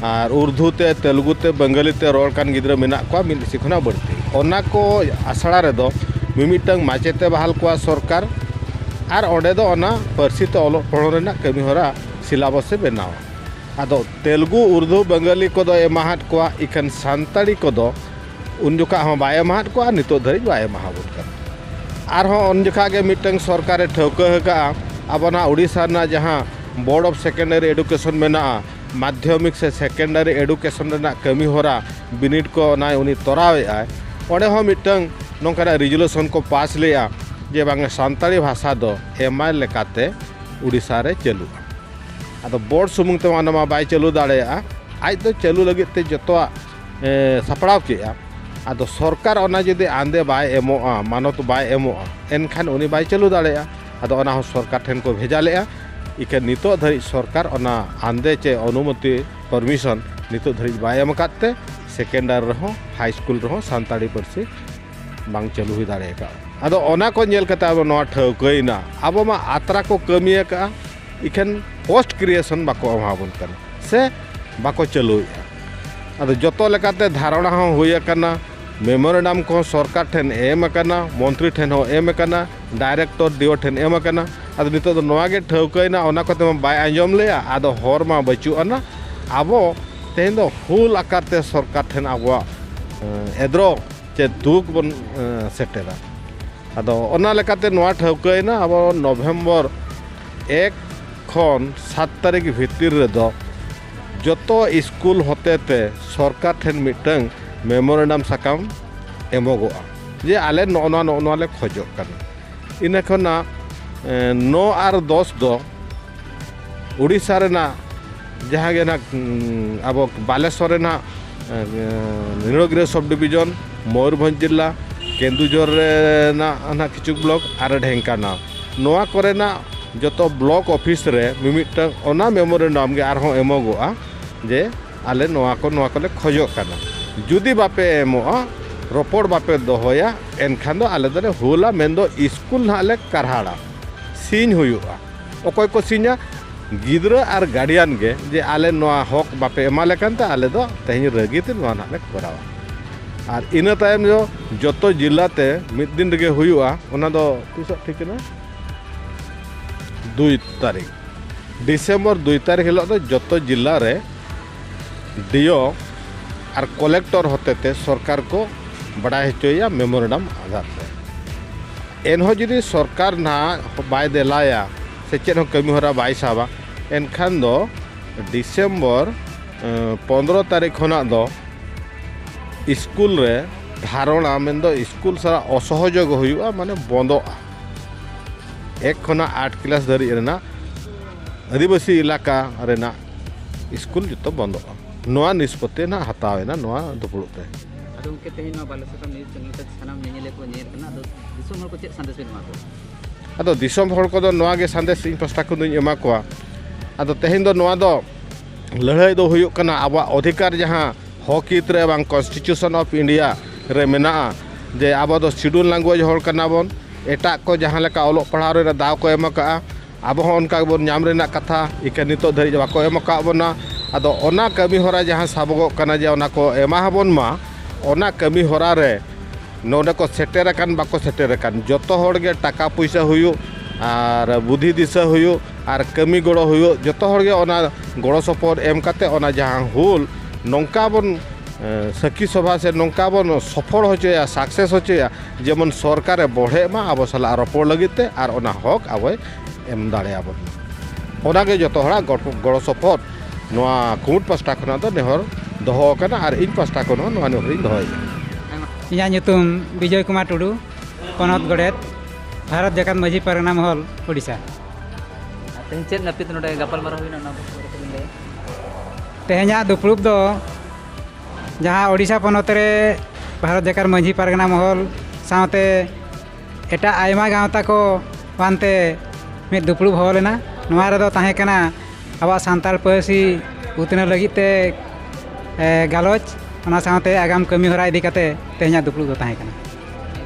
ᱟᱨ ᱩᱨᱫᱩ ᱛᱮ, ᱛᱮᱞᱮᱜᱩ ᱛᱮ, ᱵᱟᱝᱜᱟᱞᱤ ᱛᱮ ᱨᱚᱲ ᱠᱟᱱ ᱜᱤᱫᱽᱨᱟᱹ ᱢᱮᱱᱟᱜ ᱠᱚᱣᱟ ᱢᱤᱫ ᱤᱥᱤ ᱠᱷᱚᱱᱟᱜ ᱵᱟᱹᱲᱛᱤ᱾ ᱚᱱᱟ ᱠᱚ ᱟᱥᱲᱟ ᱨᱮᱫᱚ ᱢᱤᱢᱤᱫᱴᱟᱝ ᱢᱟᱪᱮᱛ ᱮ ᱵᱟᱦᱟᱞ ᱠᱚᱣᱟ ᱥᱚᱨᱠᱟᱨ, ᱟᱨ ᱚᱸᱰᱮ ᱫᱚ ᱚᱱᱟ ᱯᱟᱹᱨᱥᱤ ᱛᱮ ᱚᱞᱚᱜ ᱯᱚᱲᱦᱚᱱ ᱨᱮᱱᱟᱜ ᱠᱟᱹᱢᱤ ᱦᱚᱨᱟ syllabus ᱮ ᱵᱮᱱᱟᱣᱟ᱾ ᱟᱫᱚ ᱛᱮᱞᱮᱜᱩ, ᱩᱨᱫᱩ, ᱵᱟᱝᱜᱟᱞᱤ ᱠᱚᱫᱚ ᱮᱢᱟᱦᱟᱫ ᱠᱚᱣᱟ, ᱤᱠᱷᱟᱹᱱ ᱥᱟᱱᱛᱟᱲᱤ ᱠᱚᱫᱚ ᱩᱱ ᱡᱚᱠᱷᱟ ᱦᱚᱸ ᱵᱟᱭ ᱮᱢᱟᱦᱟᱫ ᱠᱚᱣᱟ, ᱱᱤᱛᱚᱜ ᱫᱷᱟᱹᱨᱤᱡ ᱵᱟᱭ ᱮᱢᱟᱦᱟᱵᱚᱱ ᱠᱟᱱᱟ᱾ ᱟᱨᱦᱚᱸ ᱩᱱ ᱡᱚᱠᱷᱟ ᱜᱮ ᱢᱤᱫᱴᱟᱝ ᱥᱚᱨᱠᱟᱨᱮ ᱴᱷᱟᱹᱣᱠᱟᱹ ᱟᱠᱟᱫᱼᱟ, ᱟᱵᱚᱱᱟᱜ ᱳᱰᱤᱥᱟ ᱨᱮᱱᱟᱜ ᱡᱟᱦᱟᱸ Board of Secondary Education ᱢᱮᱱᱟᱜᱼᱟ, ᱢᱟᱫᱽᱫᱷᱚᱢᱤᱠ ᱥᱮ secondary education ᱨᱮᱱᱟᱜ ᱠᱟᱹᱢᱤ ᱦᱚᱨᱟ, ᱵᱤᱱᱤᱰ ᱠᱚ ᱚᱱᱟ ᱩᱱᱤ ᱛᱚᱨᱟᱣᱮᱫᱼᱟᱭ, ᱚᱸᱰᱮ ᱦᱚᱸ ᱢᱤᱫᱴᱟᱝ ᱱᱚᱝᱠᱟᱱᱟᱜ resolution ᱠᱚ ᱯᱟᱥ ᱞᱮᱫᱼᱟ ᱡᱮ ᱵᱟᱝ, ᱥᱟᱱᱛᱟᱲᱤ ᱵᱷᱟᱥᱟ ᱫᱚ ᱮᱢ ᱟᱭ ᱞᱮᱠᱟᱛᱮ ᱳᱰᱤᱥᱟ ᱨᱮ ᱪᱟᱹᱞᱩᱜᱼᱟ᱾ ᱟᱫᱚ ᱵᱳᱨᱰ ᱥᱩᱢᱩᱝ ᱛᱮᱢᱟ ᱚᱱᱟ ᱢᱟ ᱵᱟᱭ ᱪᱟᱹᱞᱩ ᱫᱟᱲᱮᱭᱟᱜᱼᱟ, ᱟᱡ ᱫᱚ ᱪᱟᱹᱞᱩ ᱞᱟᱹᱜᱤᱫ ᱛᱮ ᱡᱚᱛᱚᱣᱟᱜ, ᱮ, ᱥᱟᱯᱲᱟᱣ ᱠᱮᱜᱼᱟ᱾ ᱟᱫᱚ ᱥᱚᱨᱠᱟᱨ ᱚᱱᱟ ᱡᱩᱫᱤ ᱟᱸᱫᱮ ᱵᱟᱭ ᱮᱢᱚᱜᱼᱟ, ᱢᱟᱱᱚᱛ ᱵᱟᱭ ᱮᱢᱚᱜᱼᱟ, ᱮᱱᱠᱷᱟᱱ ᱩᱱᱤ ᱵᱟᱭ ᱪᱟᱹᱞᱩ ᱫᱟᱲᱮᱭᱟᱜᱼᱟ᱾ ᱟᱫᱚ ᱚᱱᱟ ᱦᱚᱸ ᱥᱚᱨᱠᱟᱨ ᱴᱷᱮᱱ ᱠᱚ ᱵᱷᱮᱡᱟ ᱞᱮᱜᱼᱟ᱾ ᱤᱠᱷᱟᱹᱱ ᱱᱤᱛᱚᱜ ᱫᱷᱟᱹᱨᱤᱡ ᱥᱚᱨᱠᱟᱨ ᱚᱱᱟ ᱟᱸᱫᱮ ᱪᱮ ᱚᱱᱩᱢᱚᱛᱤ, permission, ᱱᱤᱛᱚᱜ ᱫᱷᱟᱹᱨᱤᱡ ᱵᱟᱭ ᱮᱢ ᱟᱠᱟᱫ ᱛᱮ secondary ᱨᱮᱦᱚᱸ, high school ᱨᱮᱦᱚᱸ ᱥᱟᱱᱛᱟᱲᱤ ᱯᱟᱹᱨᱥᱤ ᱵᱟᱝ ᱪᱟᱹᱞᱩ ᱦᱩᱭ ᱫᱟᱲᱮ ᱟᱠᱟᱫᱼᱟ᱾ ᱟᱫᱚ ᱚᱱᱟ ᱠᱚ ᱧᱮᱞ ᱠᱟᱛᱮ ᱟᱵᱚ ᱱᱚᱣᱟ ᱴᱷᱟᱹᱣᱠᱟᱹᱭᱮᱱᱟ, ᱟᱵᱚ ᱢᱟ ᱟᱛᱨᱟ ᱠᱚ ᱠᱟᱹᱢᱤ ᱟᱠᱟᱫᱼᱟ, ᱤᱠᱷᱟᱹᱱ post creation ᱵᱟᱠᱚ ᱮᱢᱟᱵᱚᱱ ᱠᱟᱱᱟ ᱥᱮ ᱵᱟᱠᱚ ᱪᱟᱹᱞᱩᱭᱮᱫᱼᱟ᱾ ᱟᱫᱚ ᱡᱚᱛᱚ ᱞᱮᱠᱟᱛᱮ ᱫᱷᱟᱨᱚᱱᱟ ᱦᱚᱸ ᱦᱩᱭ ᱟᱠᱟᱱᱟ, memorandum ᱠᱚᱦᱚᱸ ᱥᱚᱨᱠᱟᱨ ᱴᱷᱮᱱ ᱮᱢ ᱟᱠᱟᱱᱟ, ᱢᱚᱱᱛᱨᱤ ᱴᱷᱮᱱ ᱦᱚᱸ ᱮᱢ ᱟᱠᱟᱱᱟ, director D O ᱴᱷᱮᱱ ᱮᱢ ᱟᱠᱟᱱᱟ᱾ ᱟᱫᱚ ᱱᱤᱛᱚᱜ ᱫᱚ ᱱᱚᱣᱟ ᱜᱮ ᱴᱷᱟᱹᱣᱠᱟᱹᱭᱮᱱᱟ, ᱚᱱᱟ ᱠᱚᱛᱮ ᱢᱟ ᱵᱟᱭ ᱟᱸᱡᱚᱢ ᱞᱮᱜᱼᱟ, ᱟᱫᱚ ᱦᱚᱨ ᱢᱟ ᱵᱟᱹᱪᱩᱜ ᱟᱱᱟ᱾ ᱟᱵᱚ ᱛᱮᱦᱮᱧ ᱫᱚ ᱦᱩᱞ ᱟᱠᱟᱨ ᱛᱮ ᱥᱚᱨᱠᱟᱨ ᱴᱷᱮᱱ ᱟᱵᱚᱣᱟᱜ, ᱮᱸ, ᱮᱫᱽᱨᱚ ᱪᱮ ᱫᱩᱠ ᱵᱚᱱ, ᱮᱸ, ᱥᱮᱴᱮᱨᱟ᱾ ᱟᱫᱚ ᱚᱱᱟ ᱞᱮᱠᱟᱛᱮ ᱱᱚᱣᱟ ᱴᱷᱟᱹᱣᱠᱟᱹᱭᱮᱱᱟ, ᱟᱵᱚ November ᱮᱠ ᱠᱷᱚᱱ ᱥᱟᱛ ᱛᱟᱹᱨᱤᱠᱷ ᱵᱷᱤᱛᱤᱨ ᱨᱮᱫᱚ ᱡᱚᱛᱚ ᱥᱠᱩᱞ ᱦᱚᱛᱮᱛᱮ ᱥᱚᱨᱠᱟᱨ ᱴᱷᱮᱱ ᱢᱤᱫᱴᱟᱝ memorandum ᱥᱟᱠᱟᱢ ᱮᱢᱚᱜᱚᱜᱼᱟ ᱡᱮ ᱟᱞᱮ ᱱᱚᱜᱼᱚ ᱱᱚᱣᱟ, ᱱᱚᱜᱼᱚ ᱱᱚᱣᱟ ᱞᱮ ᱠᱷᱚᱡᱚᱜ ᱠᱟᱱᱟ᱾ ᱤᱱᱟᱹ ᱠᱷᱚᱱᱟᱜ, ᱮᱸ, ᱱᱚ ᱟᱨ ᱫᱚᱥ ᱫᱚ ᱳᱰᱤᱥᱟ ᱨᱮᱱᱟᱜ ᱡᱟᱦᱟᱸ ᱜᱮ ᱱᱟᱜ, ᱩᱸ, ᱟᱵᱚ ᱵᱟᱞᱮᱥᱚᱨ ᱨᱮᱱᱟᱜ, ᱮᱸ, ᱱᱤᱲᱚᱜᱤᱨᱟᱹ sub division, ᱢᱚᱭᱩᱨᱵᱷᱚᱸᱡᱽ ᱡᱤᱞᱟ, ᱠᱮᱱᱫᱩᱡᱷᱚᱨ ᱨᱮᱱᱟᱜ ᱱᱟᱜ ᱠᱤᱪᱷᱩ block ᱟᱨ ᱰᱷᱮᱝᱠᱟᱱᱟᱞ, ᱱᱚᱣᱟ ᱠᱚᱨᱮᱱᱟᱜ ᱡᱚᱛᱚ block office ᱨᱮ ᱢᱤᱢᱤᱫᱴᱟᱝ ᱚᱱᱟ memorandum ᱜᱮ ᱟᱨᱦᱚᱸ ᱮᱢᱚᱜᱚᱜᱼᱟ ᱡᱮ ᱟᱞᱮ ᱱᱚᱣᱟ ᱠᱚ, ᱱᱚᱣᱟ ᱠᱚᱞᱮ ᱠᱷᱚᱡᱚᱜ ᱠᱟᱱᱟ᱾ ᱡᱩᱫᱤ ᱵᱟᱯᱮ ᱮᱢᱚᱜᱼᱟ, ᱨᱚᱯᱚᱲ ᱵᱟᱯᱮ ᱫᱚᱦᱚᱭᱟ, ᱮᱱᱠᱷᱟᱱ ᱫᱚ ᱟᱞᱮ ᱫᱚᱞᱮ ᱦᱩᱞᱟ, ᱢᱮᱱᱫᱚ ᱥᱠᱩᱞ ᱱᱟᱦᱟᱜ ᱞᱮ ᱠᱟᱨᱦᱟᱲᱟ, ᱥᱤᱧ ᱦᱩᱭᱩᱜᱼᱟ᱾ ᱚᱠᱚᱭ ᱠᱚ ᱥᱤᱧᱟ? ᱜᱤᱫᱽᱨᱟᱹ ᱟᱨ ᱜᱟᱨᱰᱤᱭᱟᱱ ᱜᱮ, ᱡᱮ ᱟᱞᱮ ᱱᱚᱣᱟ ᱦᱚᱠ ᱵᱟᱯᱮ ᱮᱢᱟ ᱞᱮ ᱠᱟᱱ ᱛᱮ ᱟᱞᱮ ᱫᱚ ᱛᱮᱦᱮᱧ ᱨᱟᱹᱜᱤ ᱛᱮ ᱱᱚᱣᱟ ᱱᱟᱦᱟᱜ ᱞᱮ ᱠᱚᱨᱟᱣᱟ᱾ ᱟᱨ ᱤᱱᱟᱹ ᱛᱟᱭᱚᱢ ᱫᱚ ᱡᱚᱛᱚ ᱡᱤᱞᱟ ᱛᱮ ᱢᱤᱫ ᱫᱤᱱ ᱨᱮᱜᱮ ᱦᱩᱭᱩᱜᱼᱟ᱾ ᱚᱱᱟ ᱫᱚ ᱛᱤᱥᱚᱜ ᱴᱷᱤᱠ ᱮᱱᱟ? ᱫᱩᱭ ᱛᱟᱹᱨᱤᱠᱷ, ᱰᱤᱥᱮᱢᱵᱚᱨ ᱫᱩᱭ ᱛᱟᱹᱨᱤᱠᱷ ᱦᱤᱞᱳᱜ ᱫᱚ ᱡᱚᱛᱚ ᱡᱤᱞᱟ ᱨᱮ ᱰᱤ ᱳ ᱟᱨ ᱠᱚᱞᱮᱠᱴᱚᱨ ᱦᱚᱛᱮᱛᱮ ᱥᱚᱨᱠᱟᱨ ᱠᱚ ᱵᱟᱰᱟᱭ ᱦᱚᱪᱚᱭᱮᱭᱟ ᱢᱮᱢᱳᱨᱮᱱᱰᱟᱢ ᱟᱫᱷᱟᱨ ᱛᱮ᱾ ᱮᱱᱦᱚᱸ ᱡᱩᱫᱤ ᱥᱚᱨᱠᱟᱨ ᱱᱟᱦᱟᱜ ᱵᱟᱭ ᱫᱮᱞᱟᱭᱟ ᱥᱮ ᱪᱮᱫ ᱦᱚᱸ ᱠᱟᱹᱢᱤ ᱦᱚᱨᱟ ᱵᱟᱭ ᱥᱟᱵᱟ, ᱮᱱᱠᱷᱟᱱ ᱫᱚ ᱰᱤᱥᱮᱢᱵᱚᱨ, ᱮᱸ, ᱯᱚᱱᱫᱽᱨᱚ ᱛᱟᱹᱨᱤᱠᱷ ᱠᱷᱚᱱᱟᱜ ᱫᱚ ᱥᱠᱩᱞ ᱨᱮ ᱫᱷᱟᱨᱚᱱᱟ, ᱢᱮᱱᱫᱚ ᱥᱠᱩᱞ ᱥᱟᱞᱟᱜ ᱚᱥᱚᱦᱚᱡᱳᱜᱽ ᱦᱩᱭᱩᱜᱼᱟ, ᱢᱟᱱᱮ ᱵᱚᱱᱫᱚᱜᱼᱟ᱾ ᱮᱠ ᱠᱷᱚᱱᱟᱜ ᱟᱴ ᱠᱞᱟᱥ ᱫᱷᱟᱹᱨᱤᱡ ᱨᱮᱱᱟᱜ ᱟᱹᱫᱤᱵᱟᱹᱥᱤ ᱮᱞᱟᱠᱟ ᱨᱮᱱᱟᱜ ᱥᱠᱩᱞ ᱡᱚᱛᱚ ᱵᱚᱱᱫᱚᱜᱼᱟ᱾ ᱱᱚᱣᱟ ᱱᱤᱥᱯᱚᱛᱤ ᱱᱟᱦᱟᱜ ᱦᱟᱛᱟᱣ ᱮᱱᱟ ᱱᱚᱣᱟ ᱫᱩᱯᱲᱩᱵ ᱨᱮ᱾ ᱟᱫᱚ ᱜᱚᱢᱠᱮ, ᱛᱮᱦᱮᱧ ᱱᱚᱣᱟ ᱵᱟᱞᱮ ᱥᱟᱠᱟᱢ ᱱᱤᱭᱩᱡᱽ ᱪᱮᱱᱮᱞ ᱛᱮ ᱥᱟᱱᱟᱢ ᱧᱮᱧᱮᱞᱤᱭᱟᱹ ᱠᱚ ᱧᱮᱞ ᱠᱟᱱᱟ, ᱟᱫᱚ ᱫᱤᱥᱚᱢ ᱦᱚᱲ ᱠᱚ ᱪᱮᱫ ᱥᱟᱸᱫᱮᱥ ᱵᱮᱱ ᱮᱢᱟ ᱠᱚᱣᱟ? ᱟᱫᱚ ᱫᱤᱥᱚᱢ ᱦᱚᱲ ᱠᱚᱫᱚ ᱱᱚᱣᱟ ᱜᱮ ᱥᱟᱸᱫᱮᱥ ᱤᱧ ᱯᱟᱥᱴᱟ ᱠᱷᱚᱱ ᱫᱚᱧ ᱮᱢᱟ ᱠᱚᱣᱟ᱾ ᱟᱫᱚ ᱛᱮᱦᱮᱧ ᱫᱚ ᱱᱚᱣᱟ ᱫᱚ ᱞᱟᱹᱲᱦᱟᱹᱭ ᱫᱚ ᱦᱩᱭᱩᱜ ᱠᱟᱱᱟ ᱟᱵᱚᱣᱟᱜ ᱚᱫᱷᱤᱠᱟᱨ, ᱡᱟᱦᱟᱸ ᱦᱚᱠ ᱦᱤᱛ ᱨᱮ ᱵᱟᱝ Constitution of India ᱨᱮ ᱢᱮᱱᱟᱜᱼᱟ, ᱡᱮ ᱟᱵᱚ ᱫᱚ Scheduled Language ᱦᱚᱲ ᱠᱟᱱᱟ ᱵᱚᱱ, ᱮᱴᱟᱜ ᱠᱚ ᱡᱟᱦᱟᱸ ᱞᱮᱠᱟ ᱚᱞᱚᱜ ᱯᱟᱲᱦᱟᱣ ᱨᱮᱱᱟᱜ ᱫᱟᱣ ᱠᱚ ᱮᱢ ᱟᱠᱟᱫᱼᱟ, ᱟᱵᱚ ᱦᱚᱸ ᱚᱱᱠᱟ ᱜᱮᱵᱚᱱ ᱧᱟᱢ ᱨᱮᱱᱟᱜ ᱠᱟᱛᱷᱟ, ᱤᱠᱷᱟᱹᱱ ᱱᱤᱛᱚᱜ ᱫᱷᱟᱹᱨᱤᱡ ᱵᱟᱠᱚ ᱮᱢ ᱟᱠᱟᱫ ᱵᱚᱱᱟ᱾ ᱟᱫᱚ ᱚᱱᱟ ᱠᱟᱹᱢᱤ ᱦᱚᱨᱟ ᱡᱟᱦᱟᱸ ᱥᱟᱵᱚᱜᱚᱜ ᱠᱟᱱᱟ ᱡᱮ ᱚᱱᱟ ᱠᱚ ᱮᱢᱟ ᱟᱵᱚᱱ ᱢᱟ, ᱚᱱᱟ ᱠᱟᱹᱢᱤ ᱦᱚᱨᱟ ᱨᱮ ᱱᱚᱰᱮ ᱠᱚ ᱥᱮᱴᱮᱨ ᱟᱠᱟᱱ ᱵᱟᱠᱚ ᱥᱮᱴᱮᱨ ᱟᱠᱟᱱ, ᱡᱚᱛᱚ ᱦᱚᱲ ᱜᱮ ᱴᱟᱠᱟ ᱯᱩᱭᱥᱟᱹ ᱦᱩᱭᱩᱜ ᱟᱨ ᱵᱩᱫᱷᱤ ᱫᱤᱥᱟᱹ ᱦᱩᱭᱩᱜ ᱟᱨ ᱠᱟᱹᱢᱤ ᱜᱚᱲᱚ ᱦᱩᱭᱩᱜ, ᱡᱚᱛᱚ ᱦᱚᱲ ᱜᱮ ᱚᱱᱟ ᱜᱚᱲᱚ ᱥᱚᱯᱚᱦᱚᱫ ᱮᱢ ᱠᱟᱛᱮ ᱚᱱᱟ ᱡᱟᱦᱟᱸ ᱦᱩᱞ ᱱᱚᱝᱠᱟ ᱵᱚᱱ, ᱮ, ᱥᱟᱹᱠᱷᱤ ᱥᱚᱵᱷᱟ ᱥᱮ ᱱᱚᱝᱠᱟ ᱵᱚᱱ ᱥᱚᱯᱷᱚᱞ ᱦᱚᱪᱚᱭᱟ, ᱥᱟᱠᱥᱮᱥ ᱦᱚᱪᱚᱭᱟ, ᱡᱮᱢᱚᱱ ᱥᱚᱨᱠᱟᱨᱮ ᱵᱚᱲᱦᱮᱜ ᱢᱟ ᱟᱵᱚ ᱥᱟᱞᱟᱜ ᱨᱚᱯᱚᱲ ᱞᱟᱹᱜᱤᱫ ᱛᱮ ᱟᱨ ᱚᱱᱟ ᱦᱚᱠ ᱟᱵᱚᱭ ᱮᱢ ᱫᱟᱲᱮᱭᱟᱵᱚᱱ ᱢᱟ᱾ ᱚᱱᱟᱜᱮ ᱡᱚᱛᱚ ᱦᱚᱲᱟᱜ ᱜᱚᱲ-, ᱜᱚᱲᱚ ᱥᱚᱯᱚᱦᱚᱫ ᱱᱚᱣᱟ ᱠᱩᱢᱩᱴ ᱯᱟᱥᱴᱟ ᱠᱷᱚᱱᱟᱜ ᱫᱚ ᱱᱮᱦᱚᱨ ᱫᱚᱦᱚ ᱟᱠᱟᱱᱟ ᱟᱨ ᱤᱧ ᱯᱟᱥᱴᱟ ᱠᱷᱚᱱ ᱦᱚᱸ ᱱᱚᱣᱟ ᱱᱮᱦᱚᱨᱤᱧ ᱫᱚᱦᱚᱭᱮᱫᱼᱟ᱾ ᱤᱧᱟᱹᱜ ᱧᱩᱛᱩᱢ ᱵᱤᱡᱚᱭ ᱠᱩᱢᱟᱨ ᱴᱩᱰᱩ, ᱯᱚᱱᱚᱛ ᱜᱚᱰᱮᱛ, ᱵᱷᱟᱨᱚᱛ ᱡᱟᱠᱟᱛ ᱢᱟᱹᱡᱷᱤ ᱯᱟᱨᱜᱟᱱᱟ ᱢᱚᱦᱚᱞ, ᱳᱰᱤᱥᱟ᱾ ᱟᱨ ᱛᱮᱦᱮᱧ ᱪᱮᱫ ᱱᱟᱹᱯᱤᱛ ᱱᱚᱰᱮ ᱜᱟᱯᱟᱞᱢᱟᱨᱟᱣ ᱦᱩᱭᱱᱟ, ᱚᱱᱟ ᱵᱟᱨᱮ ᱛᱮᱵᱤᱱ ᱞᱟᱹᱭᱟ? ᱛᱮᱦᱮᱧᱟᱜ ᱫᱩᱯᱲᱩᱵ ᱫᱚ ᱡᱟᱦᱟᱸ ᱳᱰᱤᱥᱟ ᱯᱚᱱᱚᱛ ᱨᱮ ᱵᱷᱟᱨᱚᱛ ᱡᱟᱠᱟᱛ ᱢᱟᱹᱡᱷᱤ ᱯᱟᱨᱜᱟᱱᱟ ᱢᱚᱦᱚᱞ ᱥᱟᱶᱛᱮ ᱮᱴᱟᱜ ᱟᱭᱢᱟ ᱜᱟᱶᱛᱟ ᱠᱚ ᱟᱱᱛᱮ ᱢᱤᱫ ᱫᱩᱯᱲᱩᱵ ᱦᱚᱦᱚ ᱞᱮᱱᱟ᱾ ᱱᱚᱣᱟ ᱨᱮᱫᱚ ᱛᱟᱦᱮᱸ ᱠᱟᱱᱟ ᱟᱵᱚᱣᱟᱜ ᱥᱟᱱᱛᱟᱲ ᱯᱟᱹᱨᱥᱤ ᱩᱛᱱᱟᱹᱣ ᱞᱟᱹᱜᱤᱫ ᱛᱮ, ᱮ, ᱜᱟᱞᱚᱪ, ᱚᱱᱟ ᱥᱟᱶᱛᱮ ᱟᱜᱟᱢ ᱠᱟᱹᱢᱤ ᱦᱚᱨᱟ ᱤᱫᱤ ᱠᱟᱛᱮ ᱛᱮᱦᱮᱧᱟᱜ ᱫᱩᱯᱲᱩᱵ ᱫᱚ ᱛᱟᱦᱮᱸ ᱠᱟᱱᱟ᱾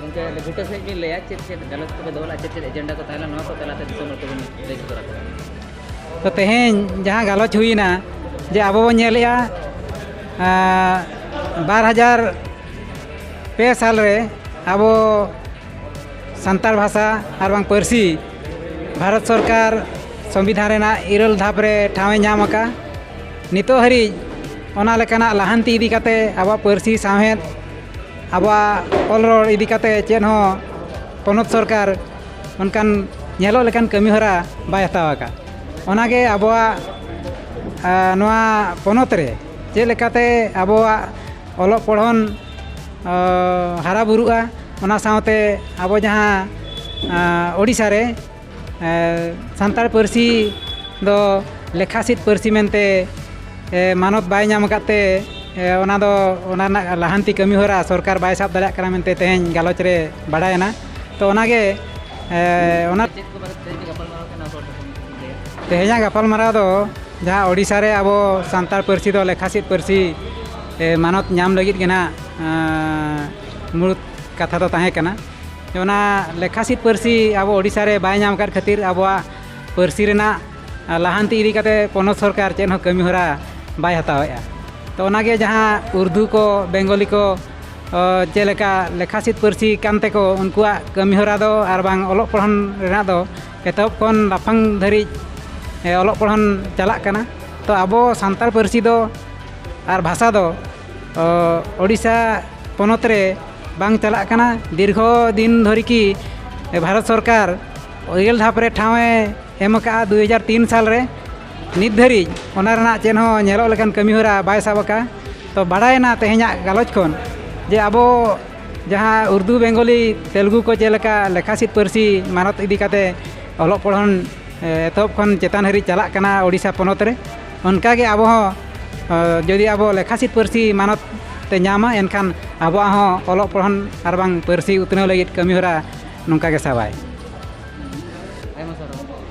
ᱜᱚᱢᱠᱮ, ᱵᱩᱴᱟᱹ ᱥᱟᱺᱦᱤᱡ ᱵᱤᱱ ᱞᱟᱹᱭᱟ, ᱪᱮᱫ ᱪᱮᱫ ᱜᱟᱞᱚᱪ ᱠᱚᱯᱮ ᱫᱚᱦᱚ ᱞᱮᱫᱼᱟ, ᱪᱮᱫ ᱪᱮᱫ ᱮᱡᱮᱱᱰᱟ ᱠᱚ ᱛᱟᱦᱮᱸ ᱞᱮᱱᱟ, ᱱᱚᱣᱟ ᱠᱚ ᱛᱟᱞᱟᱛᱮ ᱫᱤᱥᱚᱢ ᱦᱚᱲ ᱠᱚᱵᱤᱱ ᱞᱟᱹᱭ ᱥᱚᱫᱚᱨ ᱟᱠᱚᱣᱟ᱾ ᱛᱚ, ᱛᱮᱦᱮᱧ ᱡᱟᱦᱟᱸ ᱜᱟᱞᱚᱪ ᱦᱩᱭᱮᱱᱟ, ᱡᱮ ᱟᱵᱚ ᱵᱚᱱ ᱧᱮᱞᱮᱜᱼᱟ, ᱟᱸ, ᱵᱟᱨ ᱦᱟᱡᱟᱨ ᱯᱮ ᱥᱟᱞ ᱨᱮ ᱟᱵᱚ ᱥᱟᱱᱛᱟᱲ ᱵᱷᱟᱥᱟ ᱟᱨ ᱵᱟᱝ ᱯᱟᱹᱨᱥᱤ ᱵᱷᱟᱨᱚᱛ ᱥᱚᱨᱠᱟᱨ ᱥᱚᱝᱵᱤᱫᱷᱟᱱ ᱨᱮᱱᱟᱜ ᱤᱨᱟᱹᱞ ᱫᱷᱟᱯ ᱨᱮ ᱴᱷᱟᱶ ᱮ ᱧᱟᱢ ᱟᱠᱟᱫ᱾ ᱱᱤᱛᱚᱜ ᱦᱟᱹᱨᱤᱡ ᱚᱱᱟ ᱞᱮᱠᱟᱱᱟᱜ ᱞᱟᱦᱟᱱᱛᱤ ᱤᱫᱤ ᱠᱟᱛᱮ, ᱟᱵᱚᱣᱟᱜ ᱯᱟᱹᱨᱥᱤ ᱥᱟᱶᱦᱮᱫ, ᱟᱵᱚᱣᱟᱜ ᱚᱞ ᱨᱚᱲ ᱤᱫᱤ ᱠᱟᱛᱮ ᱪᱮᱫ ᱦᱚᱸ ᱯᱚᱱᱚᱛ ᱥᱚᱨᱠᱟᱨ ᱚᱱᱠᱟᱱ ᱧᱮᱞᱚᱜ ᱞᱮᱠᱟᱱ ᱠᱟᱹᱢᱤ ᱦᱚᱨᱟ ᱵᱟᱭ ᱦᱟᱛᱟᱣ ᱟᱠᱟᱫ᱾ ᱚᱱᱟᱜᱮ ᱟᱵᱚᱣᱟᱜ, ᱟ, ᱱᱚᱣᱟ ᱯᱚᱱᱚᱛ ᱨᱮ ᱪᱮᱫ ᱞᱮᱠᱟᱛᱮ ᱟᱵᱚᱣᱟᱜ ᱚᱞᱚᱜ ᱯᱚᱲᱦᱚᱱ, ᱟ, ᱦᱟᱨᱟ ᱵᱩᱨᱩᱜᱼᱟ, ᱚᱱᱟ ᱥᱟᱶᱛᱮ ᱟᱵᱚ ᱡᱟᱦᱟᱸ, ᱟ, ᱳᱰᱤᱥᱟ ᱨᱮ ᱮ, ᱥᱟᱱᱛᱟᱲ ᱯᱟᱹᱨᱥᱤ ᱫᱚ ᱞᱮᱠᱷᱟᱥᱤᱫ ᱯᱟᱹᱨᱥᱤ ᱢᱮᱱᱛᱮ, ᱮ, ᱢᱟᱱᱚᱛ ᱵᱟᱭ ᱧᱟᱢ ᱟᱠᱟᱫ ᱛᱮ, ᱮ, ᱚᱱᱟ ᱫᱚ, ᱚᱱᱟ ᱨᱮᱱᱟᱜ ᱞᱟᱦᱟᱱᱛᱤ ᱠᱟᱹᱢᱤ ᱦᱚᱨᱟ ᱥᱚᱨᱠᱟᱨ ᱵᱟᱭ ᱥᱟᱵ ᱫᱟᱲᱮᱭᱟᱜ ᱠᱟᱱᱟ ᱢᱮᱱᱛᱮ ᱛᱮᱦᱮᱧ ᱜᱟᱞᱚᱪ ᱨᱮ ᱵᱟᱰᱟᱭᱮᱱᱟ᱾ ᱛᱚ, ᱚᱱᱟᱜᱮ, ᱮ, ᱚᱱᱟ ᱪᱮᱫ ᱠᱚ ᱵᱟᱨᱮᱛᱮ ᱛᱮᱦᱮᱧ ᱜᱟᱯᱟᱞᱢᱟᱨᱟᱣ ᱠᱟᱱᱟ, ᱚᱱᱟ ᱠᱚ ᱠᱟᱹᱴᱤᱡ ᱞᱟᱹᱭᱟ᱾ ᱛᱮᱦᱮᱧᱟᱜ ᱜᱟᱯᱟᱞᱢᱟᱨᱟᱣ ᱫᱚ ᱡᱟᱦᱟᱸ ᱳᱰᱤᱥᱟ ᱨᱮ ᱟᱵᱚ ᱥᱟᱱᱛᱟᱲ ᱯᱟᱹᱨᱥᱤ ᱫᱚ ᱞᱮᱠᱷᱟᱥᱤᱫ ᱯᱟᱹᱨᱥᱤ, ᱮ, ᱢᱟᱱᱚᱛ ᱧᱟᱢ ᱞᱟᱹᱜᱤᱫ ᱜᱮ ᱱᱟᱦᱟᱜ, ᱮ, ᱢᱩᱲᱩᱫ ᱠᱟᱛᱷᱟ ᱫᱚ ᱛᱟᱦᱮᱸ ᱠᱟᱱᱟ᱾ ᱚᱱᱟ ᱞᱮᱠᱷᱟᱥᱤᱫ ᱯᱟᱹᱨᱥᱤ ᱟᱵᱚ ᱳᱰᱤᱥᱟ ᱨᱮ ᱵᱟᱭ ᱧᱟᱢ ᱟᱠᱟᱫ ᱠᱷᱟᱹᱛᱤᱨ ᱟᱵᱚᱣᱟᱜ ᱯᱟᱹᱨᱥᱤ ᱨᱮᱱᱟᱜ ᱞᱟᱦᱟᱱᱛᱤ ᱤᱫᱤ ᱠᱟᱛᱮ ᱯᱚᱱᱚᱛ ᱥᱚᱨᱠᱟᱨ ᱪᱮᱫ ᱦᱚᱸ ᱠᱟᱹᱢᱤ ᱦᱚᱨᱟ ᱵᱟᱭ ᱦᱟᱛᱟᱣᱮᱫᱼᱟ᱾ ᱛᱚ, ᱚᱱᱟᱜᱮ ᱡᱟᱦᱟᱸ ᱩᱨᱫᱩ ᱠᱚ, ᱵᱮᱝᱜᱚᱞᱤ ᱠᱚ, ᱚ, ᱪᱮᱫ ᱞᱮᱠᱟ ᱞᱮᱠᱷᱟᱥᱤᱫ ᱯᱟᱹᱨᱥᱤ ᱠᱟᱱ ᱛᱮᱠᱚ, ᱩᱱᱠᱩᱣᱟᱜ ᱠᱟᱹᱢᱤ ᱦᱚᱨᱟ ᱫᱚ ᱟᱨ ᱵᱟᱝ ᱚᱞᱚᱜ ᱯᱚᱲᱦᱚᱱ ᱨᱮᱱᱟᱜ ᱫᱚ ᱮᱛᱚᱦᱚᱵ ᱠᱷᱚᱱ ᱞᱟᱯᱷᱟᱝ ᱫᱷᱟᱹᱨᱤᱡ, ᱮ, ᱚᱞᱚᱜ ᱯᱚᱲᱦᱚᱱ ᱪᱟᱞᱟᱜ ᱠᱟᱱᱟ᱾ ᱛᱚ, ᱟᱵᱚ ᱥᱟᱱᱛᱟᱲ ᱯᱟᱹᱨᱥᱤ ᱫᱚ ᱟᱨ ᱵᱷᱟᱥᱟ ᱫᱚ, ᱚ, ᱳᱰᱤᱥᱟ ᱯᱚᱱᱚᱛ ᱨᱮ ᱵᱟᱝ ᱪᱟᱞᱟᱜ ᱠᱟᱱᱟ᱾ ᱫᱤᱨᱜᱷᱚ ᱫᱤᱱ ᱫᱷᱚᱨᱮ ᱠᱤ ᱵᱷᱟᱨᱚᱛ ᱥᱚᱨᱠᱟᱨ ᱤᱨᱟᱹᱞ ᱫᱷᱟᱯ ᱨᱮ ᱴᱷᱟᱶ ᱮ ᱮᱢ ᱟᱠᱟᱫᱼᱟ ᱫᱩ ᱦᱟᱡᱟᱨ ᱛᱤᱱ ᱥᱟᱞ ᱨᱮ᱾ ᱱᱤᱛ ᱫᱷᱟᱹᱨᱤᱡ ᱚᱱᱟ ᱨᱮᱱᱟᱜ ᱪᱮᱫ ᱦᱚᱸ ᱧᱮᱞᱚᱜ ᱞᱮᱠᱟᱱ ᱠᱟᱹᱢᱤ ᱦᱚᱨᱟ ᱵᱟᱭ ᱥᱟᱵ ᱟᱠᱟᱫᱼᱟ᱾ ᱛᱚ, ᱵᱟᱲᱟᱭᱮᱱᱟ ᱛᱮᱦᱮᱧᱟᱜ ᱜᱟᱞᱚᱪ ᱠᱷᱚᱱ ᱡᱮ ᱟᱵᱚ ᱡᱟᱦᱟᱸ ᱩᱨᱫᱩ, ᱵᱮᱝᱜᱚᱞᱤ, ᱛᱮᱞᱜᱩ ᱠᱚ ᱪᱮᱫ ᱞᱮᱠᱟ ᱞᱮᱠᱷᱟᱥᱤᱫ ᱯᱟᱹᱨᱥᱤ ᱢᱟᱱᱚᱛ ᱤᱫᱤ ᱠᱟᱛᱮ ᱚᱞᱚᱜ ᱯᱚᱲᱦᱚᱱ, ᱮ, ᱮᱛᱚᱦᱚᱵ ᱠᱷᱚᱱ ᱪᱮᱛᱟᱱ ᱦᱟᱹᱨᱤᱡ ᱪᱟᱞᱟᱜ ᱠᱟᱱᱟ ᱳᱰᱤᱥᱟ ᱯᱚᱱᱚᱛ ᱨᱮ, ᱚᱱᱠᱟᱜᱮ ᱟᱵᱚ ᱦᱚᱸ, ᱮ, ᱡᱩᱫᱤ ᱟᱵᱚ ᱞᱮᱠᱷᱟᱥᱤᱫ ᱯᱟᱹᱨᱥᱤ ᱢᱟᱱᱚᱛ ᱛᱮ ᱧᱟᱢᱟ, ᱮᱱᱠᱷᱟᱱ ᱟᱵᱚᱣᱟᱜ ᱦᱚᱸ ᱚᱞᱚᱜ ᱯᱚᱲᱦᱚᱱ ᱟᱨ ᱵᱟᱝ ᱯᱟᱹᱨᱥᱤ ᱩᱛᱱᱟᱹᱣ ᱞᱟᱹᱜᱤᱫ ᱠᱟᱹᱢᱤ ᱦᱚᱨᱟ ᱱᱚᱝᱠᱟ ᱜᱮ ᱥᱟᱵᱟᱭ᱾ ᱟᱭᱢᱟ ᱥᱟᱨᱦᱟᱣ᱾